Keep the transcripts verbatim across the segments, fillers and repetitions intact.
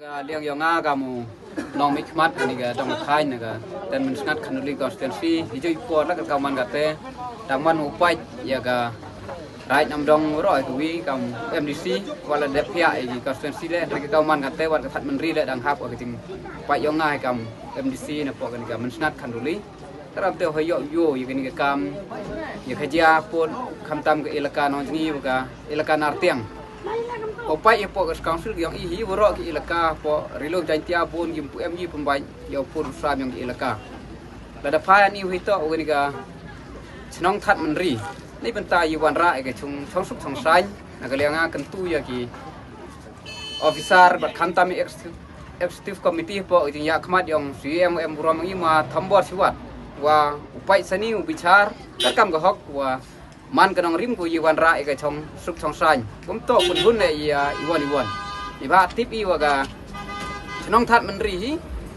Ka liang yong nga ka mu nong mih khmat kani ka dong khain na ka ten mynsngat Khanduli constituency hi jui por la ka man ka te tang man u pait ya ka rai nam dong ro ka wi kam M D C wala dep pia i constituency le ka man ka te wat ka that menri le dang hap ka jing pait yong nga kam M D C na po kani ka mynsngat Khanduli. Tarap te hoyo yo ya kani ka kam ya ka jia pun khamtam ka ilaka nong jingi ka ilaka Nartiang. Ko pai ya po ka council yong i hi waro ka ilaka po rilo Jaintia bun yim pu M G pembai ya pun usam yong ka ilaka. Lada pai ani hui to wani ka chnong that menri. Ni benta yi wan ra ka chung chong suk chong sain na ka lianga kentu ya ki officer bat khamtam i executive committee po jing ya khmat yong C M M burom ngi ma thambor siwat wa upai sani u bichar ka kam ka hok wa man ka nong rim ko yi wan ra i ka chong suk chong sain kum to kun hun ne ya i wan i wan i ba tip i wa ka chnong that menri hi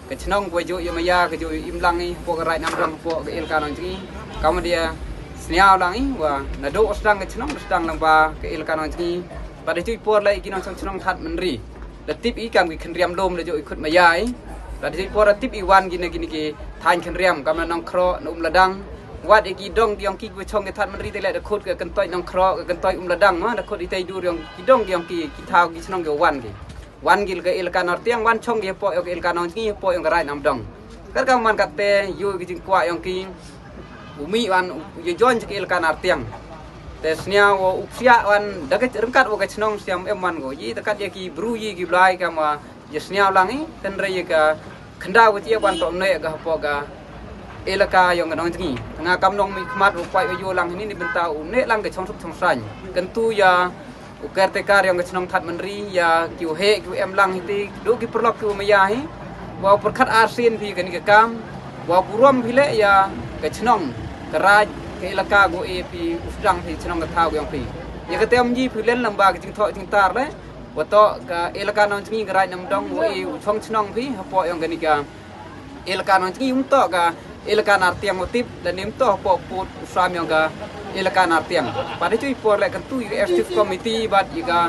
ka chnong ko jo ya maya ka jo im lang i po ka rai nam dong po ka ilaka nong jingi kam dia sniaw lang i wa na do sdang ka chnong sdang lang ba ka ilaka nong jingi. Pada jui por lai ki nong chnong that menri. Da tip i kam ki khnriam lom da jo i khut maya i. Da jui por da tip i wan gina gini ki thain khnriam kam na nong khro na um ladang. Wat i ki dong ki yong ki gu chong ki that menri te le da khut ka kentoi nong khro ka kentoi um ladang ma da khut i tai dur yong ki dong ki yong ki ki thau ki chnong ki wan ki. Wan gil ka ilaka Nartiang wan chong ki po yong ka ilaka nong jingi po yong ka rai nam dong. Kar ka man ka te yu ki jing kwa yong ki umi wan yu join ki ilaka Nartiang. Te snia wo upsia wan da ka rengkat wo ka chnong siam em wan go yi da kat ya ki bru yi ki blai ka ma ya snia lang i ten re ya ka khanda wo ti ya wan to ne ka po ka ilaka yong ka nong jingi. Nga kam nong mi khmat wo pai yo lang ni ni benta u ne lang ka chong suk chong sain. Kentu ya u caretaker yong ka chnong that menri ya ki u he ki u em lang hiti du ki perlok ki u maya hi. Wa perkhat arsin phi kani ka kam wa burom phi le ya ka chnong ka raj ka ilaka go e phi usdang phi chnong ka thau yong phi ya ka tem ji phi len lamba ka jingthoh jingtar le wa to ka ilaka nong jingi ka raj nam dong wa e u chong chnong phi hapo yong kani ka ilaka nong jingi um to ka ilaka Nartiang u tip da nim to po put usam yong ka ilaka Nartiang. Pada chui por le kan tu i ka executive committee bat i ka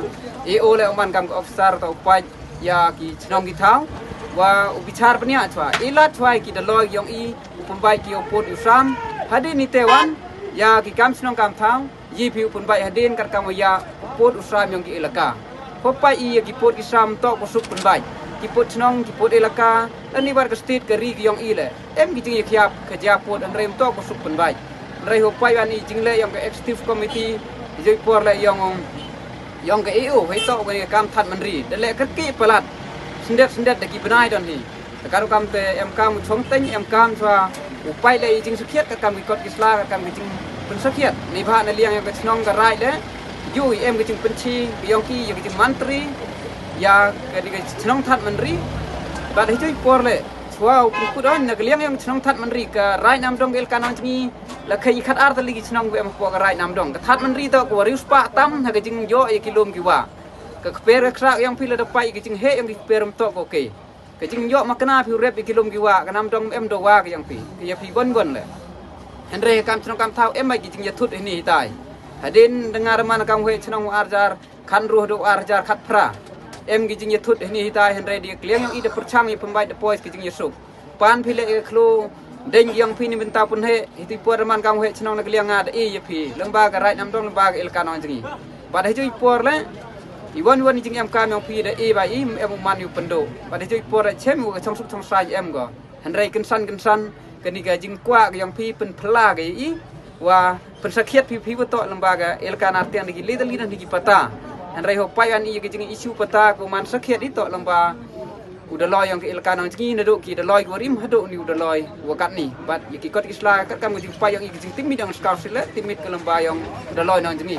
A O le uman kam ka officer to upai ya ki chnong ki thau wa u bichar pnia chwa ilat chwa ki da loi yong i u pembai ki u put usam hadin ni te wan ya ki kam chnong kam thau. Yi phi u pynbait hadien kar kam ya put u sram yong ki ilaka. Phopai i ya ki put ki sram to ko suk pynbait ki put chnong ki put ilaka. Ani bar ka state ka ri ki yong i le em ki jing ya khiap ka ja put an rem to ko suk pynbait. An rei ho pai an i jing le yong ka executive committee. Joi por le yong yong ka eu hoi to ko ni kam that man ri da le ka ki palat sendet sendet da ki bnai don hi. Ka ruh kam te em kam u chong teng em kam chwa u pai le i jing sakhiat ka kam ki kot ki sla ka kam ki jing pun sakhiat ni bha na liang ka chnong ka rai le. Yu i em ka jing pun chi ki yong ki ya ka jing mantri ya ka ni ka chnong that man ri. Ba da hi por le chwa u ku don na ka liang yong chnong that man ri ka rai nam dong el ka nong jing i la kha i khat ar ta li ki chnong em po ka rai nam dong ka that man ri to ko riu spa tam ha ka jing yo ya ki lum ki wa. Ka kper ka kra yong phi la da pai ka jing he yong ki kper um to ko ke. Ka jing yoh ma kena phi rep i ki lum ki wa ka nam dong em do wa ka yang phi ka ya phi gon gon le. Hynrei kam chnong kam thau em mai ki jing ya thut hini hitai. Hadin dengar man kam hoi chnong arjar khan ruh do arjar khat phra. Em ki jing ya thut hini hitai hynrei di kliang yong i da perchang i pembai da pois ki jing ya suk. Pan phi le i khlo deng yong phi ni bynta pun he hiti por man kam hoi chnong na kliang nga da i ya phi lem ba ka rai nam dong lem ba ka ilka nong jing i. Ba da hi joi por le i wan wan i jing em kam yong phi da i ba i em man yu pendo ba da hi joi por le chem u ka chong suk chong sai em go. Hynrei kynsan kynsan ka ni ka jing kwa ka yong phi pyn phla ka i wa pyn sakhiat phi phi wa to lem ba ka ilka na tiang da ki li da li na ni ki pata. Hynrei ho pai an i ka jing issue pata ko man sakhiat i to lem ba u da loi yong ka ilka nong jing i na do ki da loi ko rim hado ni u da loi wa kat ni bat ya ki kot ki sla kat kam ka jing pai yong i ka jing timit yong skau sila timit ka lem ba yong u da loi nong jing i.